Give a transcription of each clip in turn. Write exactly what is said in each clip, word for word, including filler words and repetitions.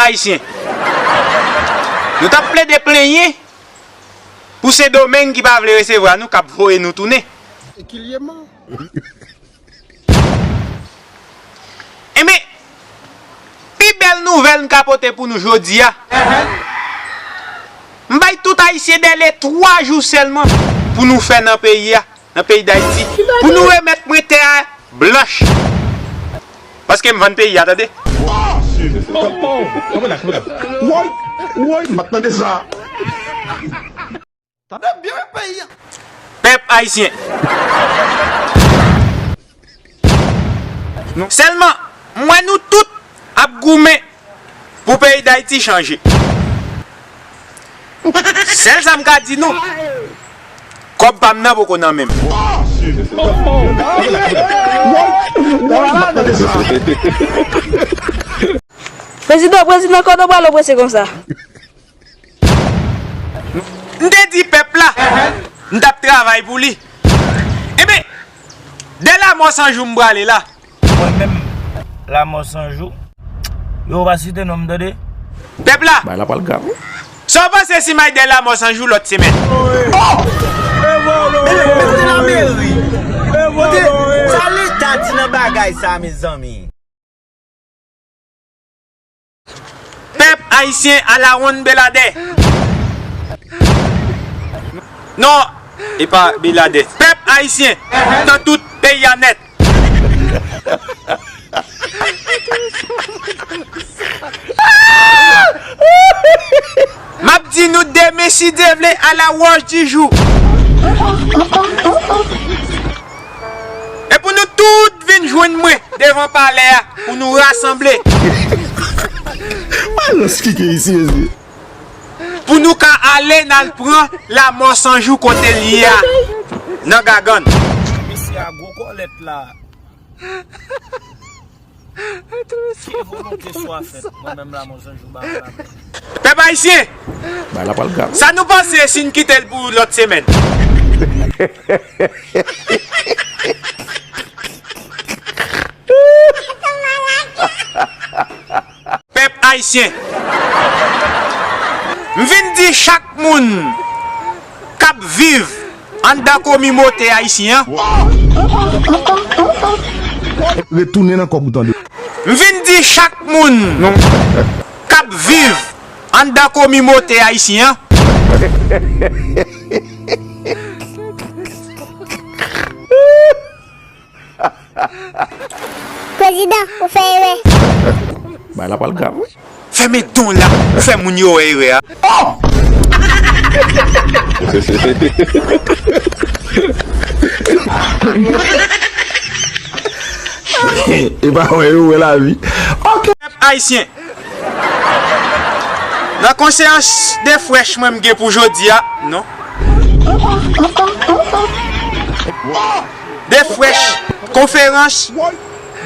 Ayisyen. Nou t ap plede plenyen pou Sendomeng ki pa vle resevwa nou, k ap voye nou tounen. Enben, pi bèl nouvèl m ka pote pou nou jodi a. M bay tout Ayisyen dèle twa jou sèlman pou nou fè nan peyi a, nan peyi Dayiti, pou nou remèt mwen tè a blanch. Paske m vann peyi a, tande. Woy, woy, m ap tande sa. Tande byen wi peyi a. Pèp ayisyen. Sèlman, m wè nou tout ap goumen pou peyi Dayiti chanje. Sèl sa m ka di nou, kòb pa m nan poko nan men m. Prezidan, prezidan, kote w prale w prese konsa? M te di pèp la, m t ap travay pou li. Enben, dè Lamò San Jou m prale la. Mwen menm, Lamò San Jou. Yo pa site non m, tande. Pèp la. Bay la pral grav, wi. Sa w panse si m ay dè Lamò San Jou lòt semèn? Kote lameri? Kote sa leta di nan bagay sa, mezanmi? Pèp ayisyen alawonn Beladè. Non, e pa Beladè. Pèp ayisyen nan tout peyi a nèt. M ap di nou demen, si Dye vle, à la wòch di jou. E pou nou tout vin jwenn mwen devan palè a, pou nou rasanble. Alòs, ki gen isi, mesye? Pou nou ka ale n al pran Lamò San Jou kote l ye a, nan Gagann. Mesye a gwo kòlèt la. Ke volonte swa fèt, mwen menm Lamò San Jou ba mwen la. Pèp ayisyen, bay la pral grav. Sa nou panse si n kite l pou lòt semèn? Pèp ayisyen, m vin di chak moun k ap viv anndan kominote ayisyen an. Retounen nan kòb ou, tande. M vin di chak moun k ap viv anndan kominote ayisyen an. Prezidan, ou fè erè. Bay la pral grav, wi. Fèmen don la, ou fè moun yo wè erè a. E pa wè yo wè lavi. Ok. Pèp ayisyen. Nan konferans de frèch mwen m gen pou jodi a, non. De frèch, konferans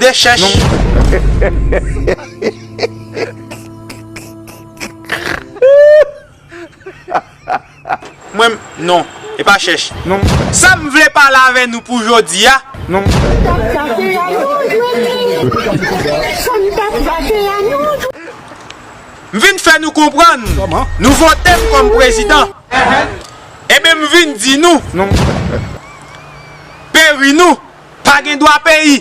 de chèch. Mwen, non, e pa chèch. Non. Sa m vle pale avè nou pou jodi a. Non. M vin fè nou konprann, nou vote m kòm prezidan. Enben, m vin di nou, non. Peri nou pa gen dwa peyi.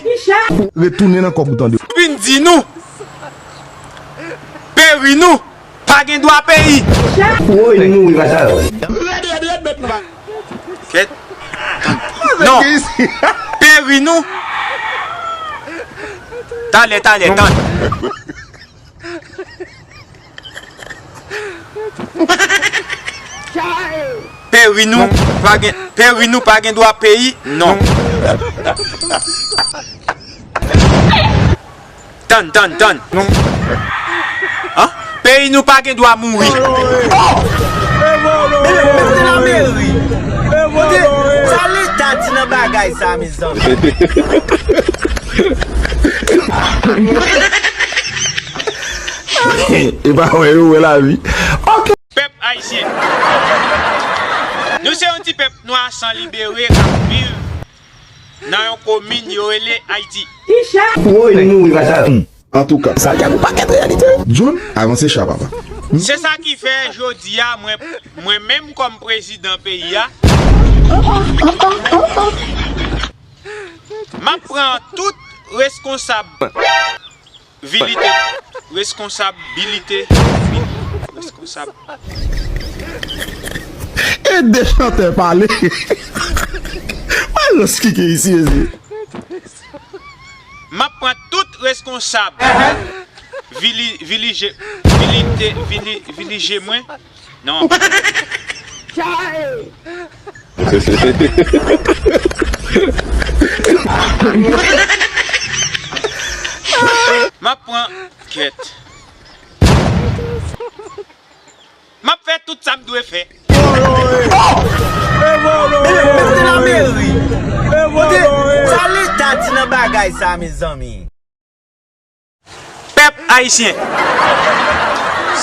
Retounen nan kòb ou, tande. M vin di nou, peri nou pa gen dwa peyi. Woy, nou mouri konsa. Kèt. Non. Peri nou. Talè, talè, tann. Peri nou pa gen, peri nou pa gen dwa peyi, non. Tann, tann, tann. An? Peyi nou pa gen dwa mouri. Kote lameri? Kote sa leta di nan bagay sa, mezanmi? E pa wè yo wè lavi. Ok. Pèp ayisyen. Nou se yon ti pèp nwa san libere k ap viv nan yon komin yo rele Ayiti. Woy, nou mouri konsa. Antouka, Santiago pakèt reyalite. John, avanse cha papa. Se sa ki fè jodi a, mwen, mwen menm kòm prezidan peyi a, m ap pran tout reskonsabilite, reskonsabilite, reskonsab. E de chantè pale. Malòs ki gen isi, ezi. M ap pran tout reskonsab vili-, vilije-, vilite-, vili-, vilije mwen. Non. M ap pran kèt. M ap fè tout sa m dwe fè. Mezanmi, sa leta di nan bagay sa, mezanmi? Pèp ayisyen,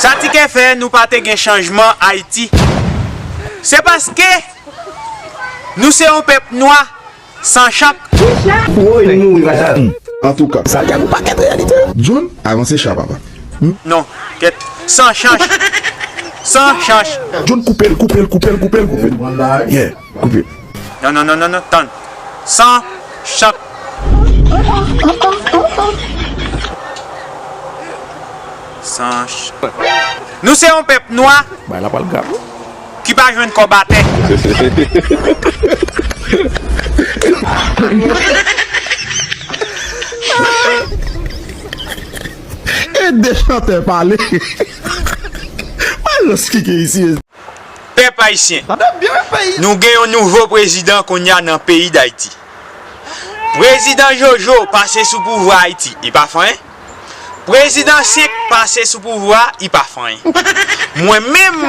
sa ti kè fè nou pa te gen chanjman Ayiti, se paske nou se yon pèp nwa, san chak. Woy, nou mouri, pa sa. Antouka, Santiago pakèt reyalite. John, avanse cha papa. Non, kèt. San chanj. San chanj. John, koupe l, koupe l, koupe l, koupe l, koupe l. Yeah, koupe. Non, non, non, non, non, tann. San chanj. San chanj. Nou se yon pèp nwa. Bay la pral grav. Ki pa jwenn kòb atè. E de chantè pale. Malòs ki gen isi. Pèp ayisyen, nou gen yon nouvo prezidan kounye a nan peyi Dayiti. Prezidan Jojo pase sou pouvwa Ayiti, li pa fè anyen. Prezidan Senk pase sou pouvwa, li pa fè anyen. Mwen menm, m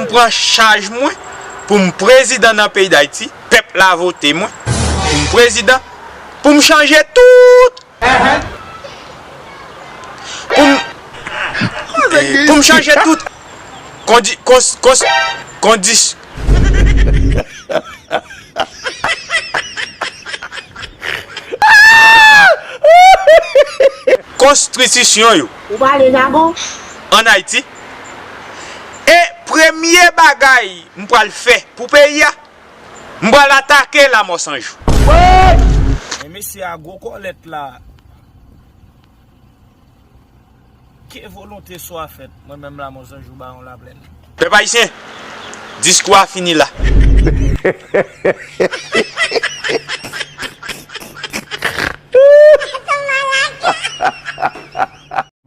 pran chaj mwen pou m prezidan nan peyi Dayiti. Pèp la vote mwen pou m prezidan, pou m chanje tout, pou m, pou m chanje tout kondi-, kons-, kons-, kondis-, konstitisyon yo. Ou pale jagon? Ann Ayiti. E premye bagay m pral fè pou peyi a, m pral atake Lanmò San Jou. Men mesye a gwo kòlèt la. Ke volonte swa fèt, mwen menm Lanmò San Jou Bawon Laplèn. Pèp ayisyen, diskou a fini la.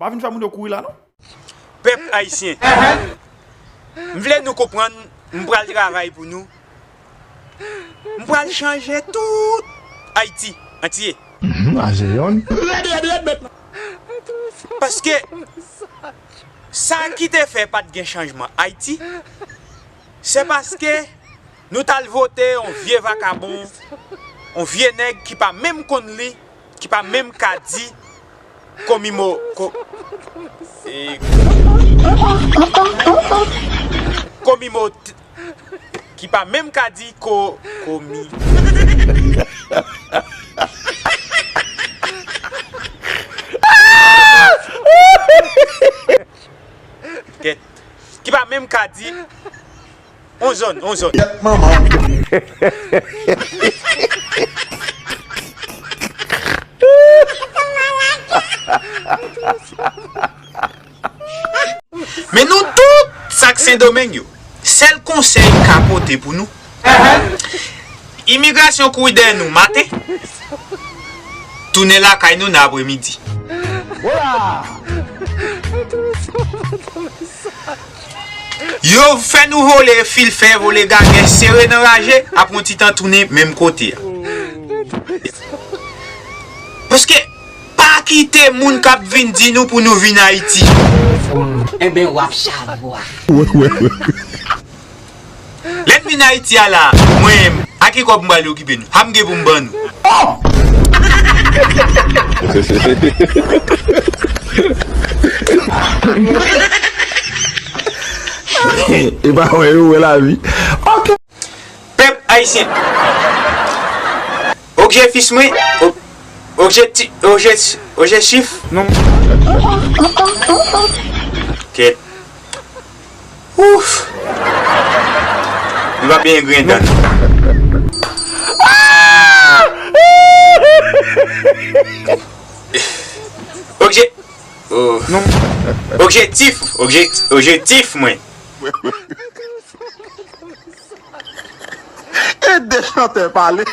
Pa vin fè moun yo kouri la, non. Pèp ayisyen, m vle nou konprann, m pral travay pou nou. M pral chanje tout Ayiti antye. Mhm, a Zeyòn. Paske sa ki te fè pa t gen chanjman Ayiti, se paske nou t al vote yon vye vakabon, yon vye nèg ki pa menm konn li, ki pa menm ka di komimo, ko-, e, komimo t-, ki pa menm ka di ko-, komi. Kèt. Ki pa menm ka di on zòn, on zòn. Kèt manman. Men nou tout sa k Sendomeng yo, sèl konsèy m ka pote pou nou, imigrasyon kouri dèyè nou maten, tounen lakay nou nan apremidi. Yo fè nou vole fil fè, vole gagè, sere nan raje, apre yon ti tan tounen menm kote a. Paske pa kite moun k ap vin di nou pou nou vin Ayiti. Enben, w ap chavwa. Lè n vin Ayiti a la, mwen, a ki kòb m pral okipe nou? Sa m gen pou m ban nou? E pa wè yo wè lavi. Ok. Pèp ayisyen. Objefis mwen, ob-, objekti-, obje-, objektif. Non. Kèt. Ouf. Li pa byen grenn dan. Objè-, oh. Objektif, objek-, objektif mwen. Ede chantè pale.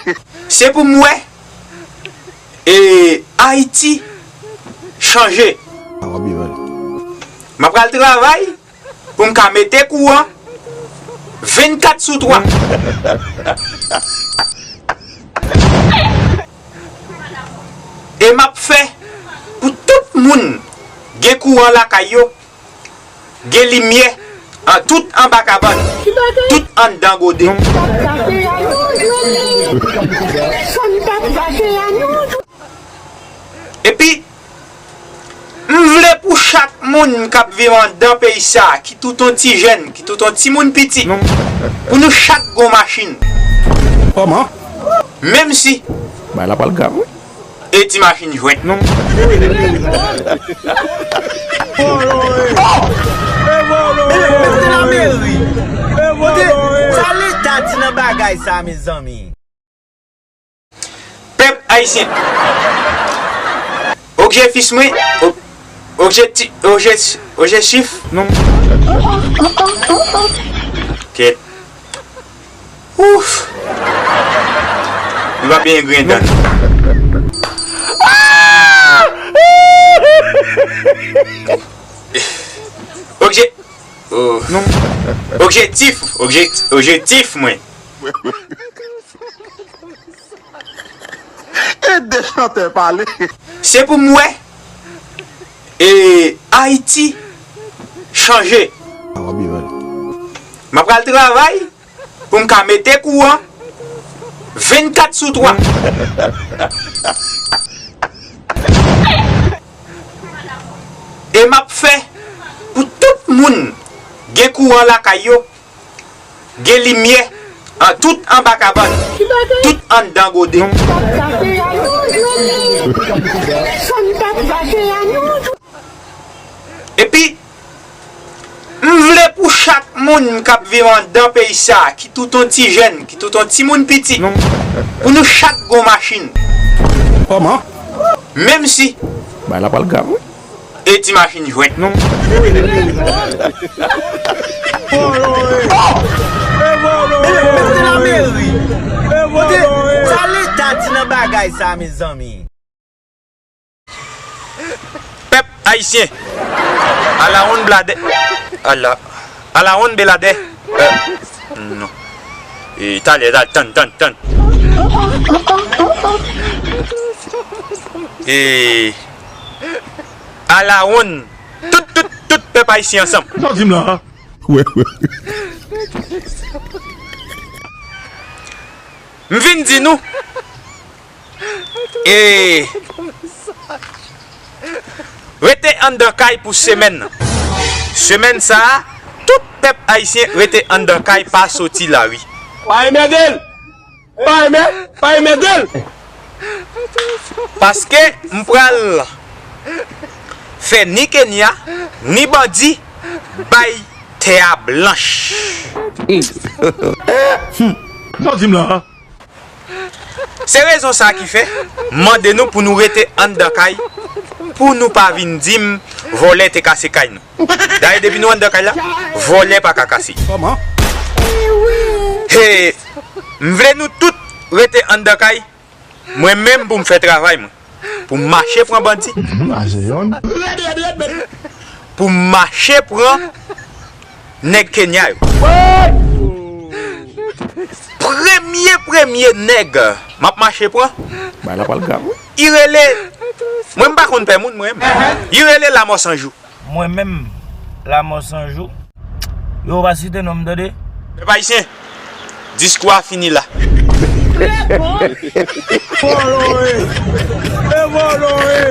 Se pou m wè, e, Ayiti chanje. M ap pral travay pou m ka mete kouran vennkat sou twa. E m ap fè pou tout moun gen kouran lakay yo, gen limyè an tout anba kabann, tout anndan gode. Epi, m vle pou chak moun k ap viv anndan peyi sa a, ki tout on ti jèn, ki tout on timoun piti, pou nou chak gon machin. Kòman? Menm si. Bagay la pral grav, wi. E ti machin jwèt. Non. Mete lameri. Kote, sa leta di nan bagay sa, mezanmi? Pèp ayisyen. Objektif mwen, ob-, objekti-, objekti-, objektif. Non. Kèt. Ouf. Li pa byen grenn dan. Objè-, oh. Non. Objektif, objek-, objektif mwen. Ede chantè pale. Se pou m wè, e, Ayiti chanje. M ap pral travay pou m ka mete kouran vennkat sou twa. E m ap fè pou tout moun gen kouran lakay yo, gen limyè an tout anba kabann, tout anndan gode. Epi, m vle pou chak moun k ap viv anndan peyi sa a, ki tout on ti jèn, ki tout on timoun piti, pou nou chak gon machin. Kòman? Menm si. Bagay la pral grav, wi. E ti machin jwèt. Non. Mete lameri. Kote, sa leta di nan bagay sa, mezanmi? Pèp ayisyen. Alawonn bladè. Ala. Alawonn beladè. Euh, non. E, talè, talè, tann, tann, tann. E, alawonn. Tout, tout, tout pèp ayisyen ansanm. Sa w di m la a? Wè, wè. M vin di nou. E rete anndan kay pou semèn nan. Semèn sa a, tout pèp ayisyen rete anndan kay, pa soti lari. Pa enmède l! Pa enmè-, pa enmède l! Paske m pral fè ni Kenya, ni bandi bay tè a blanch. Sa w di m la a? Se rezon sa a ki fè m mande nou pou nou rete anndan kay, pou nou pa vin di m vòlè te kase kay nou. Dayè, depi nou anndan kay la, vòlè pa ka kase. Kòman? He, m vle nou tout rete anndan kay, mwen menm pou m fè travay mwen. Pou m mache pran bandi. Mhm, a se yonn. Pou m mache pran nèg Kenya yo. Premye, premye nèg m ap mache pran. Bagay la pral grav, wi. Li rele, mwen m pa konn pè moun, mwen menm. Li rele Lamò San Jou. Mwen menm, Lamò San Jou. Yo pa site non m, tande. Pèp ayisyen, diskou a fini la. Vòlò e, e vòlò e.